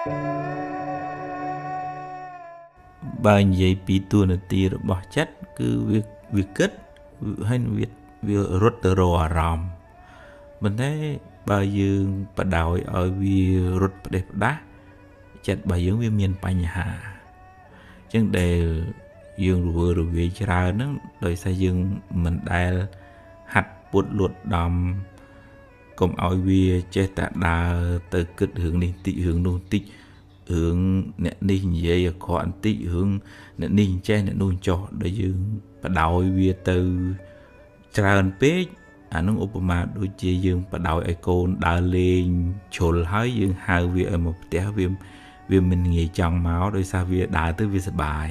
បើនិយាយពីតួនាទីរបស់ចិត្តគឺវាគិតហើយវារត់ទៅរកអារម្មណ៍ប៉ុន្តែបើយើងបដោយឲ្យវារត់ផ្ដេសផ្ដាស់ចិត្តរបស់យើងវាមានបញ្ហាអញ្ចឹងដែលយើងរវើរវាយច្រើនហ្នឹងដោយសារយើងមិនដែលហាត់ពុតលួតដំកុំឲ្យវាចេះតែដើរទៅគិតរឿងនេះតិចរឿងនោះតិចរឿងអ្នកនេះនិយាយអាក្រក់បន្តិចរឿងអ្នកនេះចេះអ្នកនោះចោះដែលយើងបដោយវាទៅច្រើនពេកអានឹងឧបមាដូចជាយើងបដោយឲ្យកូនដើរលេងជ្រុលហើយយើងហៅវាឲ្យមកផ្ទះវាមិនងាយចង់មកដោយសារវាដើរទៅវាសប្បាយ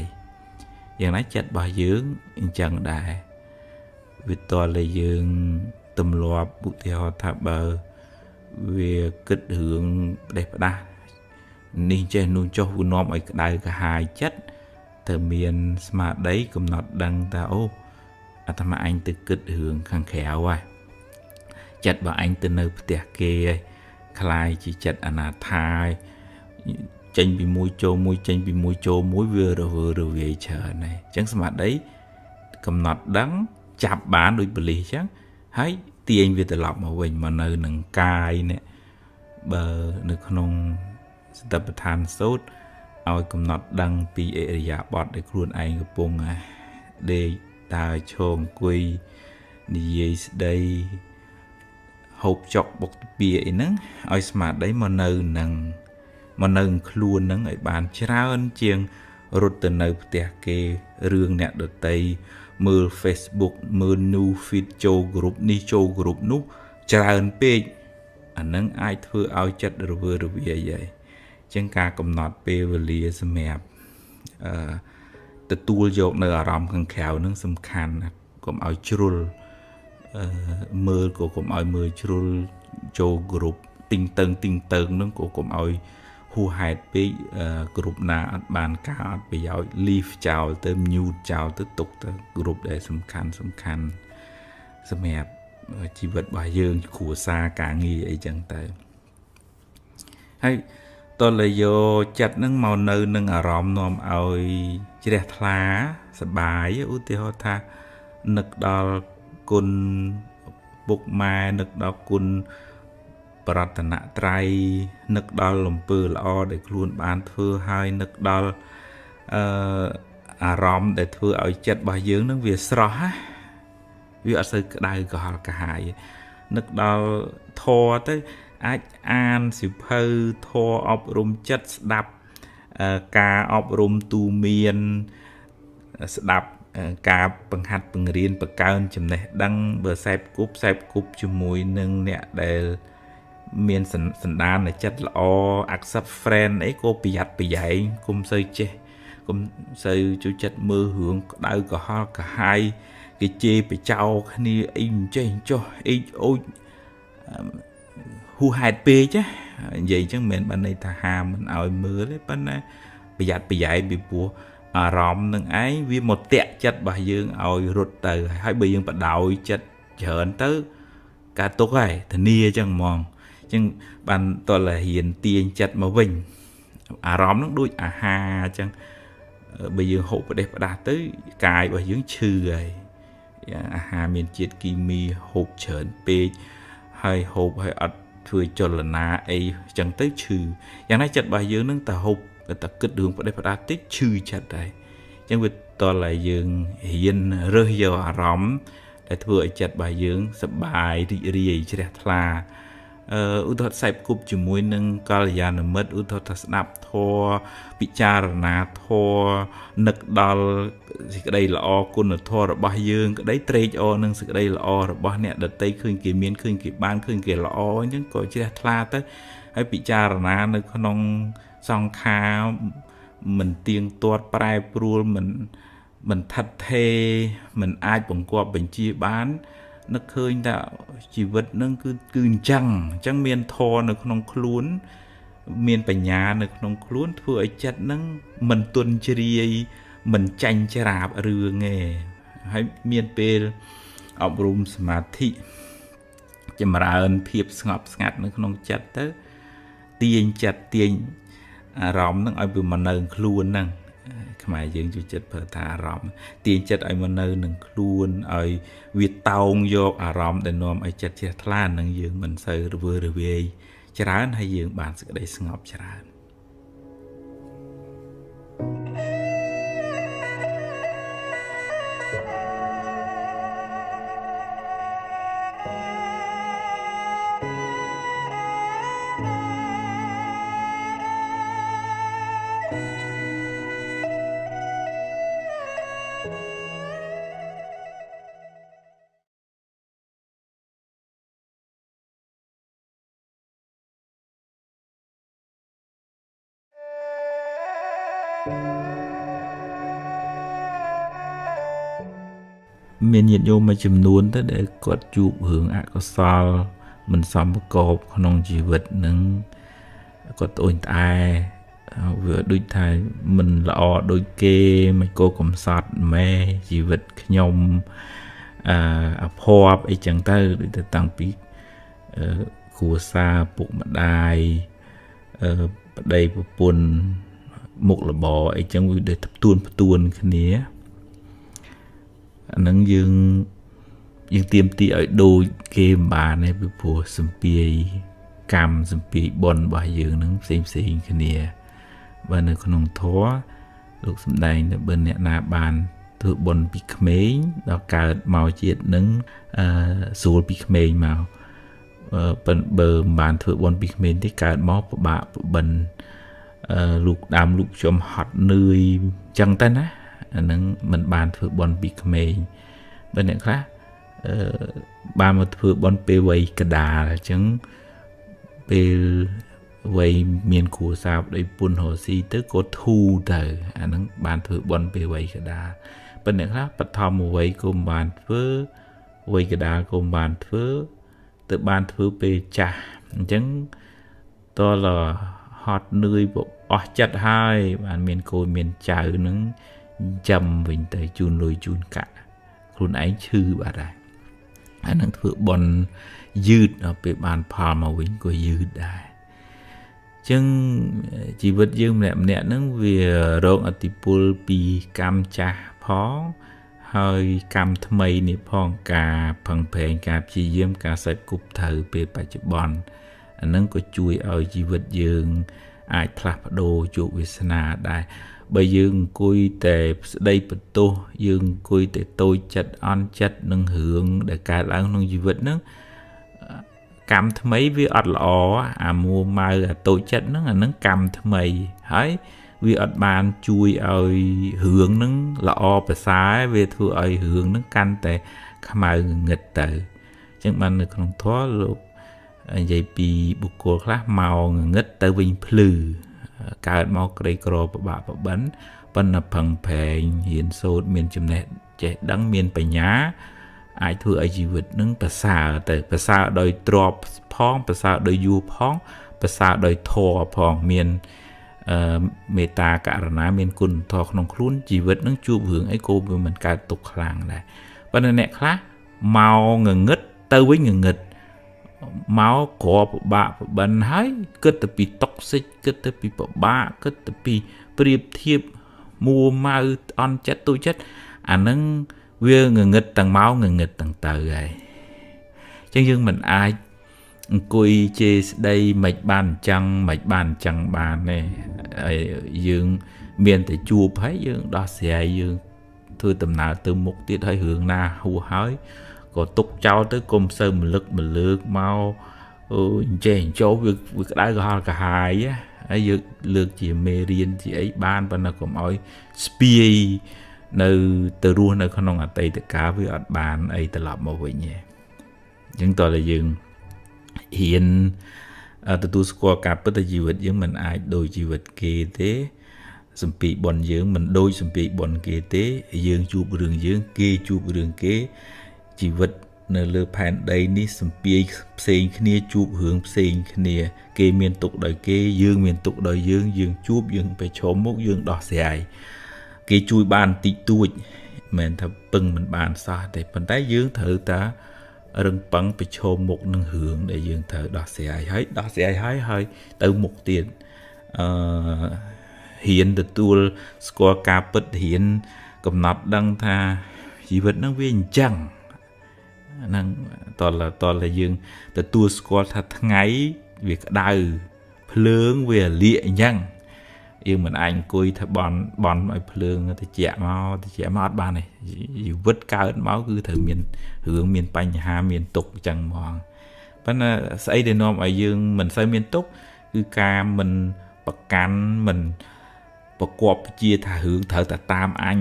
យ៉ាងណាចិត្តរបស់យើងអញ្ចឹងដែរវាតលតែយើងទម្លាប់ឧទាហរណ៍ថាបើវាគិតរឿងផ្ដេសផ្ដាស់នេះចេះនោះចុះវានាំឲ្យក្តៅក្រហាយចិត្តត្រូវមានស្មារតីកំណត់ដឹងថាអូអាត្មាអញទៅគិតរឿងខាងក្រៅហើយចិត្តបើអញទៅនៅផ្ទះគេហើយคล้ายជាចិត្តអនាថាហើយចេញពីមួយចូលមួយចេញពីមួយចូលមួយវារវើរវាយច្រើនហើយអញ្ចឹងស្មារតីកំណត់ដឹងចាប់បានដូចបលិសអញ្ចឹងហើយទាញវាត្រឡប់មកវិញមកនៅនឹងកាយនេះបើនៅក្នុងសតិប្បដ្ឋានសូត្រឲ្យកំណត់ដឹងពីឥរិយាបថដែលខ្លួនឯងកំពុងដេកដើរឈរអង្គុយនិយាយស្ដីហូបចុកបុកទាអីហ្នឹងឲ្យស្មារតីមកនៅនឹងមកនៅខ្លួនហ្នឹងឲ្យបានច្រើនជាងរត់ទៅនៅផ្ទះគេរឿងអ្នកដតីមើល Facebook មើល new feed ចូល group នេះចូល group នោះច្រើនពេកអាហ្នឹងអាចធ្វើឲ្យចិត្តរវើរវាយហើយអញ្ចឹងការកំណត់ពេលវេលាសម្រាប់ទទួលយកនៅអារម្មណ៍ខាងក្រៅហ្នឹងសំខាន់ណាស់កុំឲ្យជ្រុលមើលក៏កុំឲ្យមើលជ្រុលចូល group ទីងតឹងទីងតឹងហ្នឹងក៏កុំឲ្យហួសហេតុពេក group ណាអត់បានការអត់ប្រយោជន៍ leave ចោលទៅ mute ចោលទៅទុកទៅ group ដែលសំខាន់សំខាន់សម្រាប់ជីវិតរបស់យើងគ្រួសារការងារអីចឹងទៅហើយតលយកចិត្តនឹងមកនៅនឹងអារម្មណ៍នាំឲ្យជ្រះថ្លាសប្បាយឧទាហរណ៍ថានឹកដល់គុណពុកម៉ែនឹកដល់គុណបរតនត្រ័យនឹកដល់លំពើល្អដែលខ្លួនបានធ្វើហើយនឹកដល់អារម្មណ៍ដែលធ្វើឲ្យចិត្តរបស់យើងនឹងវាស្រស់ណាវាអត់សូវក្តៅក្រហល់ក្រហាយនឹកដល់ធម៌ទៅអាចអានសៀវភៅធម៌អប់រំចិត្តស្ដាប់ការអប់រំទូមានស្ដាប់ការបង្ហាត់បង្រៀនបង្កើនចំណេះដឹងបើសេពគប់សេពគប់ជាមួយនឹងអ្នកដែលមានសន្តានចិត្តល្អ accept friend អីក៏ប្រយ័ត្នប្រយែងកុំសូវចេះកុំសូវចូលចិត្តមើលរឿងក្តៅក្រហល់ក្រហាយគេជេរបចោគ្នាអីមិនចេះចុះអីអូចហួសហេតុពេកណានិយាយអញ្ចឹងមិនមែនបានន័យថាហាមមិនឲ្យមើលទេប៉ុន្តែប្រយ័ត្នប្រយែងពីព្រោះអារម្មណ៍នឹងឯងវាមកតាក់ចិត្តរបស់យើងឲ្យរត់ទៅហើយបើយើងបដោយចិត្តច្រើនទៅការទុកហើយធានាអញ្ចឹងហ្មងអញ្ចឹងបានតលហ៊ានទាញចិត្តមកវិញអារម្មណ៍នឹងដូចអាហារអញ្ចឹងបើយើងហូបផ្ដេសផ្ដាស់ទៅកាយរបស់យើងឈឺហើយអាហារមានជាតិគីមីហូបច្រើនពេកហើយហូបហើយអត់ធ្វើចលនាអីអញ្ចឹងទៅឈឺយ៉ាងណាចិត្តរបស់យើងនឹងតែហូបតែគិតរឿងផ្ដេសផ្ដាស់តិចឈឺចិត្តដែរអញ្ចឹងវាតលឲ្យយើងរៀនរើសយកអារម្មណ៍ដែលធ្វើឲ្យចិត្តរបស់យើងសប្បាយរីករាយជ្រះថ្លាឧទាហរណ៍សេពគប់ជាមួយនឹងកល្យាណមិត្តឧទាហរណ៍ថាស្ដាប់ធម៌ពិចារណាធម៌នឹកដល់សេចក្តីល្អគុណធម៌របស់យើងក្តីត្រេកអរនឹងសេចក្តីល្អរបស់អ្នកដទៃឃើញគេមានឃើញគេបានឃើញគេល្អអញ្ចឹងក៏ជ្រះថ្លាទៅហើយពិចារណានៅក្នុងសង្ខារមិនទៀងទាត់ប្រែប្រួលមិនថិតថេរមិនអាចបង្គាប់បញ្ជាបាននឹកឃើញថាជីវិតនឹងគឺអញ្ចឹងអញ្ចឹងមានធម៌នៅក្នុងខ្លួនមានបញ្ញានៅក្នុងខ្លួនធ្វើឲ្យចិត្តនឹងមិនទន់ជ្រាយមិនចាញ់ច្រាបរឿងទេហើយមានពេលអប់រំសមាធិចម្រើនភាពស្ងប់ស្ងាត់នៅក្នុងចិត្តទៅទាញចិត្តទាញ អារម្មណ៍ហ្នឹងឲ្យវាមកនៅខ្លួនហ្នឹងខ្មែរយើងចូលចិត្តប្រើថាអារម្មណ៍ទាញចិត្តឲ្យមកនៅនឹងខ្លួនឲ្យវាតោងយកអារម្មណ៍ដែលនាំឲ្យចិត្តជ្រះថ្លានឹងយើងមិនសូវរវើរវាយច្រើនហើយយើងបានសេចក្តីស្ងប់ច្រើនមានញាតិញោមមួយចំនួនទៅដែលគាត់ជួបរឿងអកុសលមិនសមប្រកបក្នុងជីវិតនឹងគាត់ត្អូញត្អែវាដូចថាមិនល្អដូចគេមិនគោកំសត់ម៉ែជីវិតខ្ញុំអភ័ព្វអីចឹងទៅដូចទៅតាំងពីគ្រួសារពុកម្ដាយប្តីប្រពន្ធមុខរបរអីចឹងវាដូចផ្ទួនផ្ទួនគ្នាអានឹងយើងទៀមទីឲ្យដូចគេមិនបានទេពីព្រោះសម្ពាយកម្មសម្ពាយបុណ្យរបស់យើងនឹងផ្សេងផ្សេងគ្នាបើនៅក្នុងធម៌លោកសំដែងថាបើអ្នកណាបានធ្វើបុណ្យពីក្មេងដល់កើតមកជាតិនឹងស្រួលពីក្មេងមកប៉ុន្តែបើមិនបានធ្វើបុណ្យពីក្មេងទេកើតមកពិបាកពិបិនលោកដើមលោកខ្ញុំហត់នឿយចឹងទៅណាអានឹងមិនបានធ្វើបុណ្យពីក្មេងបើអ្នកខ្លះបានមកធ្វើបុណ្យពេលវ័យកណ្ដាលអញ្ចឹងពេលវ័យមានគ្រួសារប្តីប្រពន្ធរស់ស៊ីទៅក៏ធូរទៅអានឹងបានធ្វើបុណ្យពេលវ័យកណ្ដាលប៉ុន្តែអ្នកខ្លះបឋមវ័យក៏មិនបានធ្វើវ័យកណ្ដាលក៏មិនបានធ្វើទៅបានធ្វើពេលចាស់អញ្ចឹងតលហត់នឿយអស់ចិត្តហើយបានមានកូនមានចៅនឹងចាំវិញទៅជូនលុយជូនកាក់ខ្លួនឯងឈឺបាត់ហើយអានឹងធ្វើបុណ្យយឺតដល់ពេលបានផលមកវិញក៏យឺតដែរអញ្ចឹងជីវិតយើងម្នាក់ម្នាក់ហ្នឹងវារងឥទ្ធិពលពីកម្មចាស់ផងហើយកម្មថ្មីនេះផងការផឹងប្រែងការព្យាយាមការសេពគប់ត្រូវពេលបច្ចុប្បន្នអានឹងក៏ជួយឲ្យជីវិតយើងអាចផ្លាស់ប្ដូរជោគវាសនាដែរបើយើងអង្គុយតែស្ដីបន្ទោសយើងអង្គុយតែតូចចិត្តអន់ចិត្តនឹងរឿងដែលកើតឡើងក្នុងជីវិតហ្នឹងកម្មថ្មីវាអត់ល្អអាមួម៉ៅអាតូចចិត្តហ្នឹងអាហ្នឹងកម្មថ្មីហើយវាអត់បានជួយឲ្យរឿងហ្នឹងល្អប្រសើរវាធ្វើឲ្យរឿងហ្នឹងកាន់តែខ្មៅងងឹតទៅអញ្ចឹងបាននៅក្នុងធម៌លោកនិយាយពីបុគ្គលខ្លះមកងងឹតទៅវិញភ្លឺកើតមកក្រីក្រពិបាកប្របិនប៉ុន្តែផឹងប្រែងរៀនសូត្រមានចំណេះចេះដឹងមានបញ្ញាអាចធ្វើឲ្យជីវិតនឹងប្រសើរទៅប្រសើរដោយទ្រព្យផងប្រសើរដោយយួរផងប្រសើរដោយធម៌ផងមានមេត្តាករុណាមានគុណធម៌ក្នុងខ្លួនជីវិតនឹងជួបរឿងអីក៏វាមិនកើតទុក្ខខ្លាំងដែរប៉ុន្តែអ្នកខ្លះមកងងឹតទៅវិញងងឹតមកក្រពិបាកប្របិនហើយគិតទៅពីតុកសិចគិតទៅពីពិបាកគិតទៅពីប្រៀបធៀបមួម៉ៅអន់ចិត្តទូចិត្តអានឹងវាងងឹតទាំងមកងងឹតទាំងទៅហើយអញ្ចឹងយើងមិនអាចអង្គុយជេរស្ដីមិនបានអញ្ចឹងមិនបានអញ្ចឹងបានទេយើងមានតែជួបហើយយើងដោះស្រាយយើងធ្វើដំណើរទៅមុខទៀតហើយរឿងណាហួសហើយក៏ទុកចោលទៅកុំសូវមលឹកមលើកមកអញ្ចេះអញ្ចោវាក្តៅក្រហល់ក្រហាយហើយយើងលើកជាមេរៀនជាអីបានប៉ុន្តែកុំឲ្យស្ពាយនៅទៅរស់នៅក្នុងអតីតកាលវាអត់បានអីត្រឡប់មកវិញទេអញ្ចឹងតើតែយើងហ៊ានទទួលស្គាល់ការពិតជីវិតយើងមិនអាចដូចជីវិតគេទេសម្ពីបុណ្យយើងមិនដូចសម្ពីបុណ្យគេទេយើងជួបរឿងយើងគេជួបរឿងគេជីវិតនៅលើផែនដីនេះសម្ពាយផ្សេងគ្នាជួបរឿងផ្សេងគ្នាគេមានទុក្ខដោយគេយើងមានទុក្ខដោយយើងយើងជួបយើងប្រឈមមុខយើងដោះស្រាយគេជួយបានតិចតួចមិនមែនថាពឹងមិនបានសោះទេប៉ុន្តែយើងត្រូវតារឹងប៉ឹងប្រឈមមុខនឹងរឿងដែលយើងត្រូវដោះស្រាយហើយដោះស្រាយហើយហើយទៅមុខទៀត អឺហ៊ានទទួលស្គាល់ការពិតហ៊ានកំណត់ដឹងថាជីវិតហ្នឹងវាអញ្ចឹងហ្នឹងតលតែយើងទទួលស្គាល់ថាថ្ងៃវាក្តៅភ្លើងវាលាកអញ្ចឹងយើងមិនអាចអង្គុយថាបន់ឲ្យភ្លើងតិចមកតិចមកអត់បានទេជីវិតកើតមកគឺត្រូវមានរឿងមានបញ្ហាមានទុក្ខអញ្ចឹងហ្មងប៉ុន្តែស្អីដែលនាំឲ្យយើងមិនសូវមានទុក្ខគឺការមិនប្រកាន់មិនប្រកបជាថារឿងត្រូវតែតាមអញ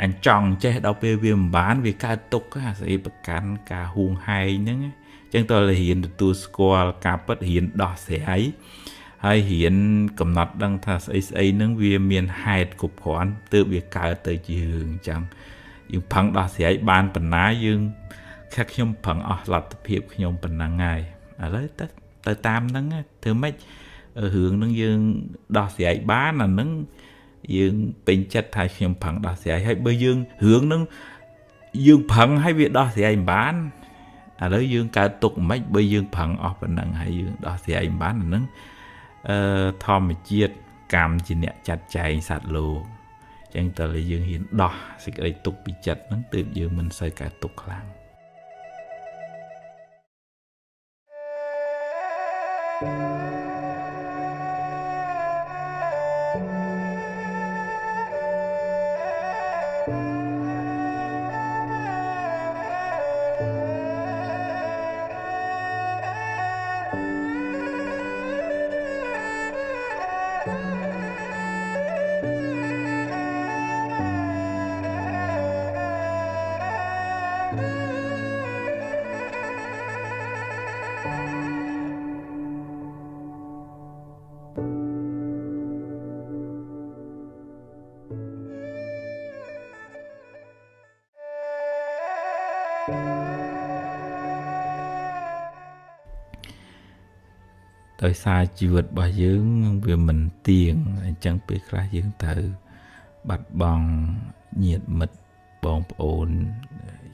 អញចង់ចេះដល់ពេលវាមិនបានវាកើតទុក្ខអាស្អីប្រកាន់ការហួងហែងហ្នឹងអញ្ចឹងតើរៀនទទួលស្គាល់ការពិតរៀនដោះស្រាយហើយរៀនកំណត់ដឹងថាស្អីហ្នឹងវាមានហេតុគ្រប់គ្រាន់ទើបវាកើតទៅជារឿងអញ្ចឹងយើងប្រឹងដោះស្រាយបានប៉ុណ្ណាយើងខ្ញុំប្រឹងអស់លទ្ធភាពខ្ញុំប៉ុណ្ណឹងហើយឥឡូវទៅតាមហ្នឹងធ្វើម៉េចរឿងហ្នឹងយើងដោះស្រាយបានអាហ្នឹងយើងពេញចិត្តថាខ្ញុំប្រឹងដោះស្រាយហើយបើយើងរឿងហ្នឹងយើងប្រឹងឲ្យវាដោះស្រាយមិនបានឥឡូវយើងកើតទុកមិនបើយើងប្រឹងអស់ប៉ុណ្ណឹងហើយយើងដោះស្រាយមិនបានអាហ្នឹងធម្មជាតិកម្មជាអ្នកចាត់ចែងសត្វលោកអញ្ចឹងតើយើងហ៊ានដោះសេចក្តីទុកពីចិត្តហ្នឹងទើបយើងមិនសូវកើតទុកខ្លាំងដោយសារជីវិតរបស់យើងវាមិនទៀងអញ្ចឹងពេលខ្លះយើងត្រូវបាត់បង់ញាតិមិត្តបងប្អូន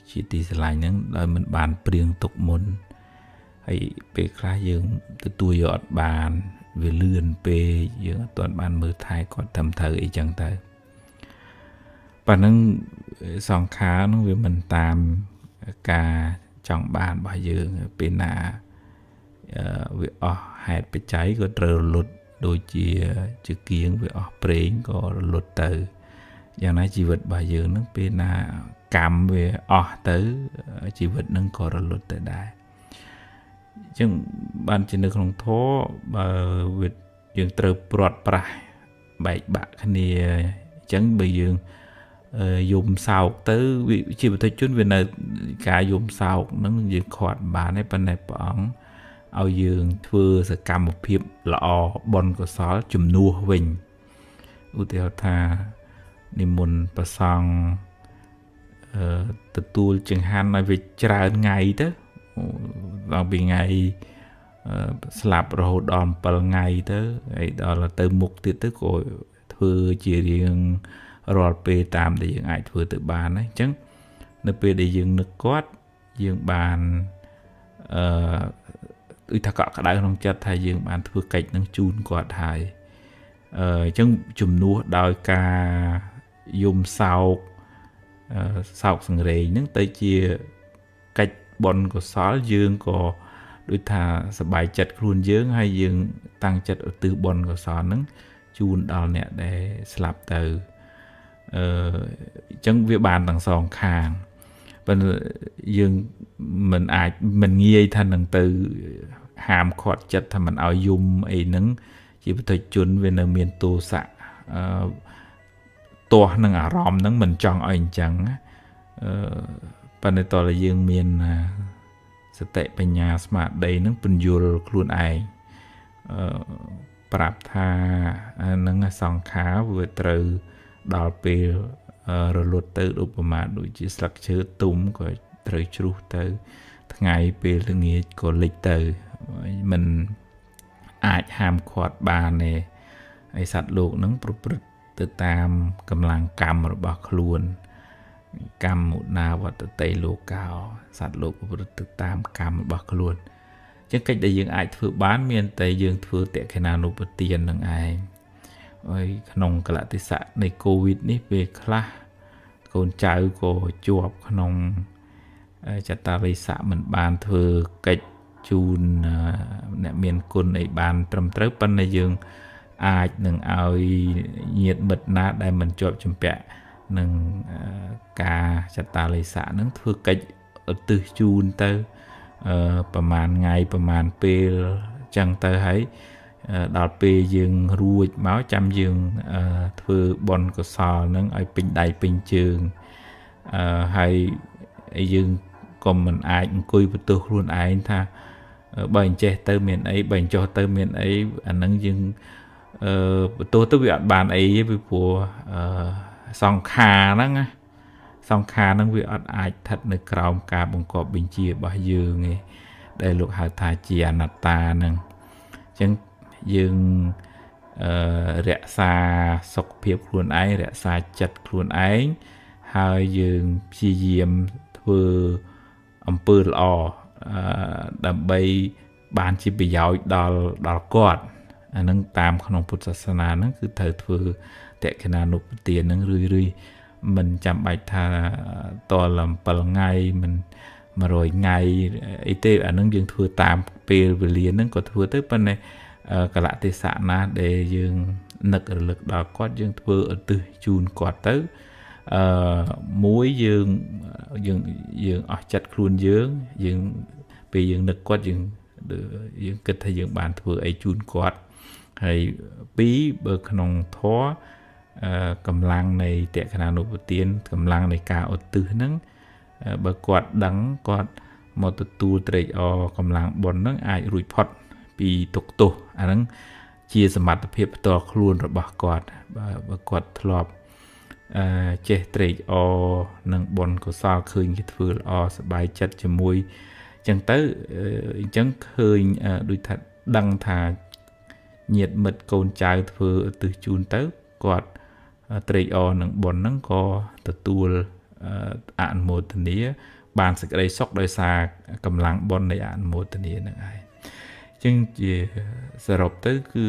ជាទីស្រឡាញ់ហ្នឹងដោយមិនបានព្រៀងទុកមុនហើយពេលខ្លះយើងទទួលយកអត់បានវាលឿនពេកយើងអត់ទាន់បានមើលថែគាត់ត្រឹមត្រូវអីចឹងទៅប៉ណ្ណឹងសង្ខារហ្នឹងវាមិនតាមការចង់បានរបស់យើងពេលណាវាអស់ហេតុបច្ច័យក៏ត្រូវរលត់ដូចជាគៀងវាអស់ប្រេងក៏រលត់ទៅយ៉ាងណាជីវិតរបស់យើងនឹងពេលណាកម្មវាអស់ទៅជីវិតនឹងក៏រលត់ទៅដែរអញ្ចឹងបានជានៅក្នុងធម៌បើវាយើងត្រូវព្រាត់ប្រាសបែកបាក់គ្នាអញ្ចឹងបើយើងយំសោកទៅជាបុថុជនវានៅការយំសោកនឹងយើងខាត់បានទេប៉ុន្តែព្រះអង្គឲ្យយើងធ្វើសកម្មភាពល្អបុណ្យកុសលជំនួសវិញឧទាហរណ៍ថានិមន្តព្រះសង្ឃទទួលចង្ហាន់ឲ្យវាច្រើនថ្ងៃទៅដល់ពីថ្ងៃស្លាប់រហូតដល់7ថ្ងៃទៅហើយដល់ទៅមុខទៀតទៅក៏ធ្វើជារៀងរាល់ពេលតាមដែលយើងអាចធ្វើទៅបានណាអញ្ចឹងនៅពេលដែលយើងនឹកគាត់យើងបានដូចថាកក់ក្ដៅក្នុងចិត្តថាយើងបានធ្វើកិច្ចនឹងជូនគាត់ហើយអញ្ចឹងជំនួសដោយការយំសោកសោកសង្រេងហ្នឹងទៅជាកិច្ចបុណ្យកុសលយើងក៏ដូចថាសប្បាយចិត្តខ្លួនយើងហើយយើងតាំងចិត្តឧទ្ទិសបុណ្យកុសលហ្នឹងជូនដល់អ្នកដែលស្លាប់ទៅអញ្ចឹងវាបានទាំងសងខាងប៉ុន្តែយើងមិនអាចមិនងាយថានឹងទៅហាមឃាត់ចិត្តថាមិនឲ្យយំអីហ្នឹងជាបុថុជនវានៅមានទោសៈទាស់នឹងអារម្មណ៍ហ្នឹងមិនចង់ឲ្យអញ្ចឹងណាប៉ុន្តែតើយើងមានសតិបញ្ញាស្មារតីហ្នឹងពន្យល់ខ្លួនឯងប្រាប់ថាហ្នឹងសង្ខារវាត្រូវដល់ពេលរលត់ទៅឧបមាដូចជាស្លឹកឈើទុំក៏ត្រូវជ្រុះទៅថ្ងៃពេលល្ងាចក៏លិចទៅមិនអាចហាមឃាត់បានទេហើយសត្វលោកហ្នឹងប្រព្រឹត្តទៅតាមកម្លាំងកម្មរបស់ខ្លួនកម្មមុណាវត្តតិលោកោសត្វលោកប្រព្រឹត្តទៅតាមកម្មរបស់ខ្លួន ចឹងកិច្ចដែលយើងអាចធ្វើបានមានតែយើងធ្វើតក្កណានុបទាននឹងឯងហើយក្នុងកលៈទេសៈនៃកូវីដនេះពេលខ្លះកូនចៅក៏ជាប់ក្នុងចតារិស័កមិនបានធ្វើកិច្ចជូនអ្នកមានគុណអីបានត្រឹមត្រូវប៉ុន្តែយើងអាចនឹងឲ្យញាតិមិត្តណាដែលមិនជាប់ជំពាក់នឹងការចតារិស័កនឹងធ្វើកិច្ចឧទ្ទិសជូនទៅប្រហែលថ្ងៃប្រហែលពេលចឹងទៅហើយដល់ពេលយើងរួចមកចាំយើងធ្វើបុណ្យកុសលនឹងឲ្យពេញដៃពេញជើងហើយយើងក៏មិនអាចអង្គុយបន្ទោសខ្លួនឯងថាបើអញ្ចេះទៅមានអីបើអញ្ចោះទៅមានអីអានឹងយើងបន្ទោសទៅវាអត់បានអីទេពីព្រោះសង្ខារហ្នឹងណាសង្ខារហ្នឹងវាអត់អាចស្ថិតនៅក្រោមការបង្គាប់បញ្ជារបស់យើងទេដែលលោកហៅថាជាអនត្តាហ្នឹងអញ្ចឹងយើងរក្សាសុខភាពខ្លួនឯងរក្សាចិត្តខ្លួនឯងហើយយើងព្យាយាមធ្វើអំពើល្អដើម្បីបានជាប្រយោជន៍ដល់គាត់អានឹងតាមក្នុងពុទ្ធសាសនាហ្នឹងគឺត្រូវធ្វើតក្កណានុបទានហ្នឹងរឿយៗមិនចាំបាច់ថាតល7ថ្ងៃមិន100ថ្ងៃអីទេអានឹងយើងធ្វើតាមពេលវេលាហ្នឹងក៏ធ្វើទៅប៉ុន្តែកលៈទេសៈណាដែលយើងនឹករលឹកដល់គាត់យើងធ្វើឧទ្ទិសជូនគាត់ទៅមួយយើងយើងយើងអស់ចិត្តខ្លួនយើងយើងពេលយើងនឹកគាត់យើងគិតថាយើងបានធ្វើអីជូនគាត់ហើយពីរបើក្នុងធម៌កម្លាំងនៃតក្កណានុបទានកម្លាំងនៃការឧទ្ទិសហ្នឹងបើគាត់ដឹងគាត់មកទទួលត្រេកអរកម្លាំងបុណ្យហ្នឹងអាចរួចផុតពីទុក្ខទោសអាហ្នឹងជាសមត្ថភាពផ្ទាល់ខ្លួនរបស់គាត់បើគាត់ធ្លាប់ចេះត្រេកអរនឹងបុណ្យកុសលឃើញគេធ្វើល្អសប្បាយចិត្តជាមួយអញ្ចឹងទៅអញ្ចឹងឃើញដូចថាដឹងថាញាតិមិត្តកូនចៅធ្វើឧទ្ទិសជូនទៅគាត់ត្រេកអរនឹងបុណ្យហ្នឹងក៏ទទួលអនុមោទនាបានសេចក្តីសុខដោយសារកម្លាំងបុណ្យនៃអនុមោទនាហ្នឹងឯងអញ្ចឹងជាសរុបទៅគឺ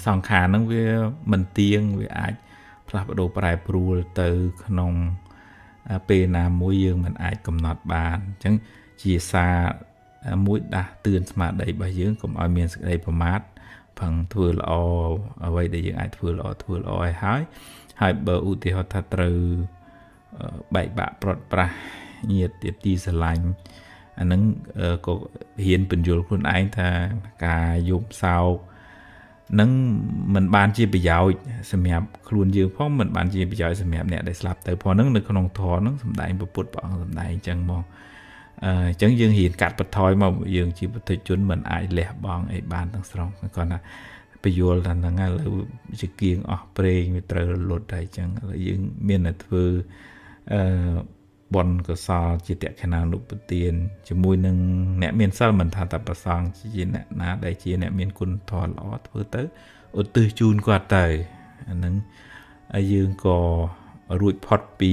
សង្ខារហ្នឹងវាមិនទៀងវាអាចផ្លាស់ប្ដូរប្រែប្រួលទៅក្នុងពេលណាមួយយើងមិនអាចកំណត់បានអញ្ចឹងជាសារមួយដាស់តឿនស្មារតីរបស់យើងកុំឲ្យមានសេចក្តីប្រមាទផឹងធ្វើល្អអ្វីដែលយើងអាចធ្វើល្អធ្វើល្អឲ្យហើយបើឧទាហរណ៍ថាត្រូវបែកបាក់ប្រត់ប្រាស់ញាតិទីស្រឡាញ់អានឹងក៏ហ៊ានបញ្យល់ខ្លួនឯងថាការយំសោកនឹងមិនបានជាប្រយោជន៍សម្រាប់ខ្លួនយើងផងមិនបានជាប្រយោជន៍សម្រាប់អ្នកដែលស្លាប់ទៅផងហ្នឹងនៅក្នុងធម៌ហ្នឹងសម្ដែងពុទ្ធព្រះអង្គសម្ដែងអញ្ចឹងមកអញ្ចឹងយើងហ៊ានកាត់បន្ថយមកយើងជាពុទ្ធជនមិនអាចលះបង់អីបានទាំងស្រុងគាត់ថាបញ្យល់ថាហ្នឹងឥឡូវជាគៀងអស់ព្រេងវាត្រូវរលត់ហើយអញ្ចឹងឥឡូវយើងមានតែធ្វើបុណ្យកុសលជាតក្កណានុបទានជាមួយនឹងអ្នកមានសិលមិនថាតែប្រសងជាអ្នកណាដែលជាអ្នកមានគុណធម៌ល្អធ្វើទៅឧទ្ទិសជូនគាត់ទៅអាហ្នឹងហើយយើងក៏រួចផុតពី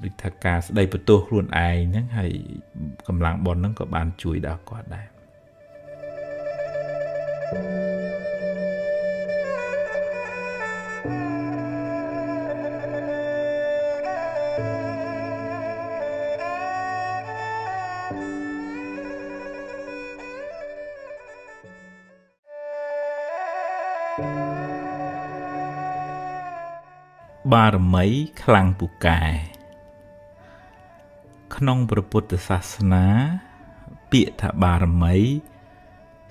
ដូចថាការស្ដីបន្ទោសខ្លួនឯងហ្នឹងហើយកម្លាំងបុណ្យហ្នឹងក៏បានជួយដល់គាត់ដែរបារមីខ្លាំងពូកែក្នុងព្រះពុទ្ធសាសនាពាក្យថាបារមី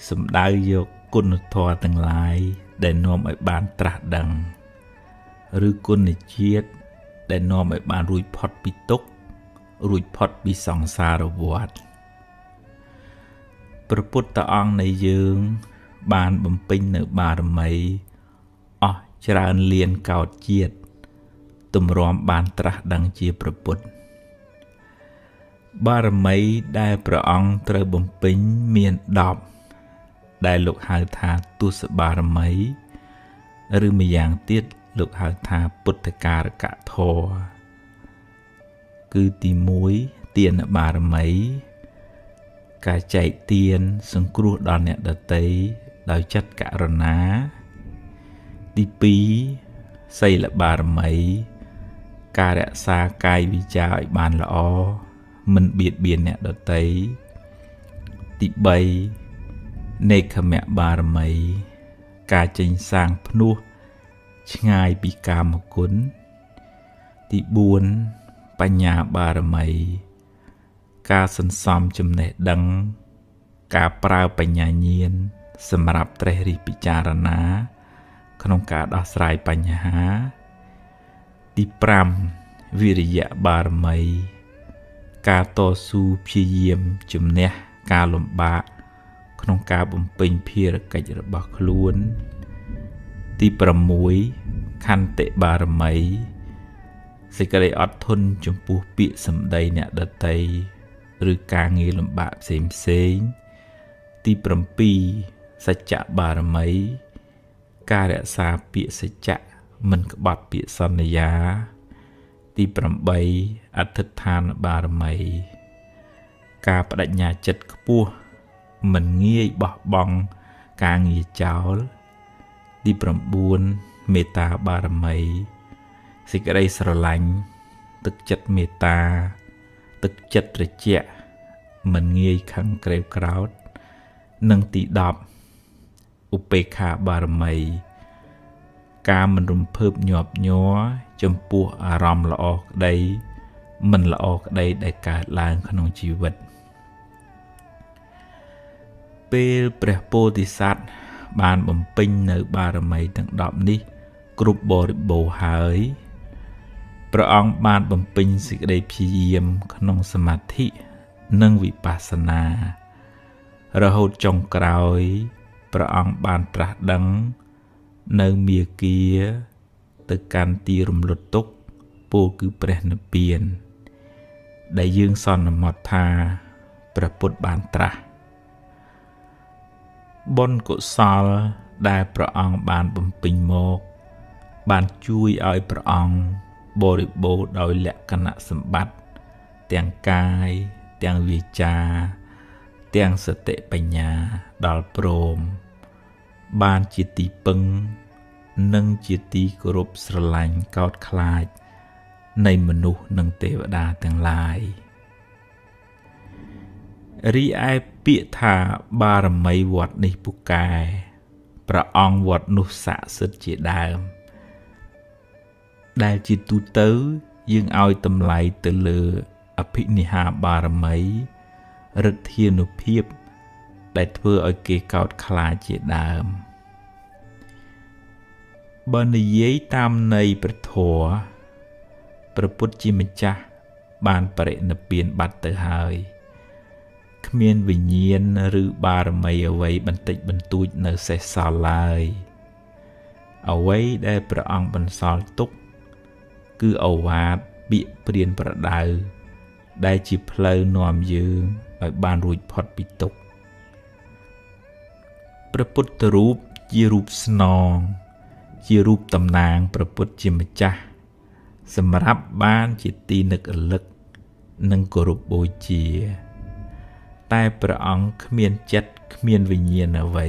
សំដៅយកគុណធម៌ទាំងឡាយដែលនាំឲ្យបានត្រាស់ដឹងឬគុណជាតិដែលនាំឲ្យបានរួចផុតពីទុក្ខរួចផុតពីសង្សារវដ្តព្រះពុទ្ធអង្គនៃយើងបានបំពេញនៅបារមីអស់ច្រើនលានកោតជាតិទម្រាំបានត្រាស់ដឹងជាព្រះពុទ្ធបារមីដែលព្រះអង្គត្រូវបំពេញមាន10ដែលលោកហៅថាទសបារមីឬម្យ៉ាងទៀតលោកហៅថាពុទ្ធការកធម៌គឺទី1ទានបារមី ការចែកទានសង្គ្រោះដល់អ្នកដទៃដោយចិត្តករុណាទី2សីលបារមីការរក្សាកាយវិចារឲ្យបានល្អមិនបៀតបៀនអ្នកដទៃទី3នេខមៈបារមីការចេញសាងភ្នោះឆ្ងាយពីកាមគុណទី4បញ្ញាបារមីការសន្សំចំណេះដឹងការប្រើបញ្ញាញាណសម្រាប់ត្រេះរិះពិចារណាក្នុងការដោះស្រាយបញ្ហាទី5វិរិយៈបារមីការតស៊ូព្យាយាមជំនះការលំបាកក្នុងការបំពេញភារកិច្ចរបស់ខ្លួនទី6ខន្តិបារមីសេចក្តីអត់ធន់ចំពោះពាក្យសម្ដីអ្នកដទៃឬការងារលំបាកផ្សេងផ្សេងទី7សច្ចៈបារមីការរក្សាពាក្យសច្ចៈមិនក្បត់ពាក្យសន្យាទី8អធិដ្ឋានបារមីការបដិញ្ញាចិត្តខ្ពស់មិនងាយបោះបង់ការងារចោលទី9មេត្តាបារមីសេចក្តីស្រឡាញ់ទឹកចិត្តមេត្តាទឹកចិត្តត្រជាក់មិនងាយខឹងក្រេវក្រោធនិងទី10ឧបេក្ខាបារមីការមិនរំភើបញាប់ញ័រចំពោះអារម្មណ៍ល្អក្តីមិនល្អក្តីដែលកើតឡើងក្នុងជីវិតពេលព្រះពោធិសត្វបានបំពេញនៅបារមីទាំង10នេះគ្រប់បរិបូរណ៍ហើយព្រះអង្គបានបំពេញសេចក្តីព្យាយាមក្នុងសមាធិនិងវិបស្សនារហូតចុងក្រោយព្រះអង្គបានត្រាស់ដឹងនៅមាគ៌ាទៅកាន់ទីរំលត់ទុក្ខពោលគឺព្រះនិព្វានដែលយើងសន្មតថាព្រះពុទ្ធបានត្រាស់បុណ្យកុសលដែលព្រះអង្គបានបំពេញមកបានជួយឲ្យព្រះអង្គបរិបូរណ៍ដោយលក្ខណៈសម្បត្តិទាំងកាយទាំងវាចាទាំងសតិបញ្ញាដល់ព្រមបានជាទីពឹងនិងជាទីគោរពស្រឡាញ់កោតខ្លាចនៃមនុស្សនិងទេវតាទាំងឡាយរីឯពាក្យថាបារមីវត្តនេះពូកែព្រះអង្គវត្តនោះស័ក្តិសិទ្ធិជាដើមដែលជាទូទៅយើងឲ្យតម្លៃទៅលើអភិនិហាបារមីឫទ្ធានុភាពដែលធ្វើឲ្យគេកោតខ្លាចជាដើមបើនិយាយតាមន័យព្រះធម៌ព្រះពុទ្ធជាម្ចាស់បានបរិនិព្វានបាត់ទៅហើយគ្មានវិញ្ញាណឬបារមីអ្វីបន្តិចបន្តួចនៅសេសសល់ឡើយអ្វីដែលព្រះអង្គបន្សល់ទុកគឺឱវាទពាក្យព្រានប្រដៅដែលជាផ្លូវនាំយើងឲ្យបានរួចផុតពីទុក្ខព្រះពុទ្ធរូបជារូបស្នងជារូបតំណាងព្រះពុទ្ធជាម្ចាស់សម្រាប់បានជាទីនឹករលឹកនិងគោរពបូជាតែព្រះអង្គគ្មានចិត្តគ្មានវិញ្ញាណអ្វី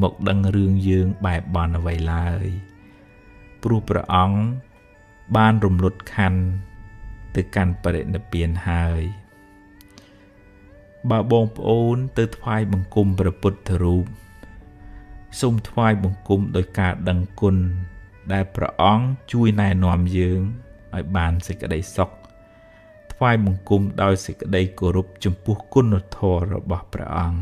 មកដឹងរឿងយើងបែបបន់អ្វីឡើយព្រោះព្រះអង្គបានរំលត់ខណ្ឌទៅកាន់បរិនិព្វានហើយបើបងប្អូនទៅថ្វាយបង្គំព្រះពុទ្ធរូបសូមថ្វាយបង្គំដោយការដឹងគុណដែលព្រះអង្គជួយណែនាំយើងឲ្យបានសេចក្តីសុខថ្វាយបង្គំដោយសេចក្តីគោរពចំពោះគុណធម៌របស់ព្រះអង្គ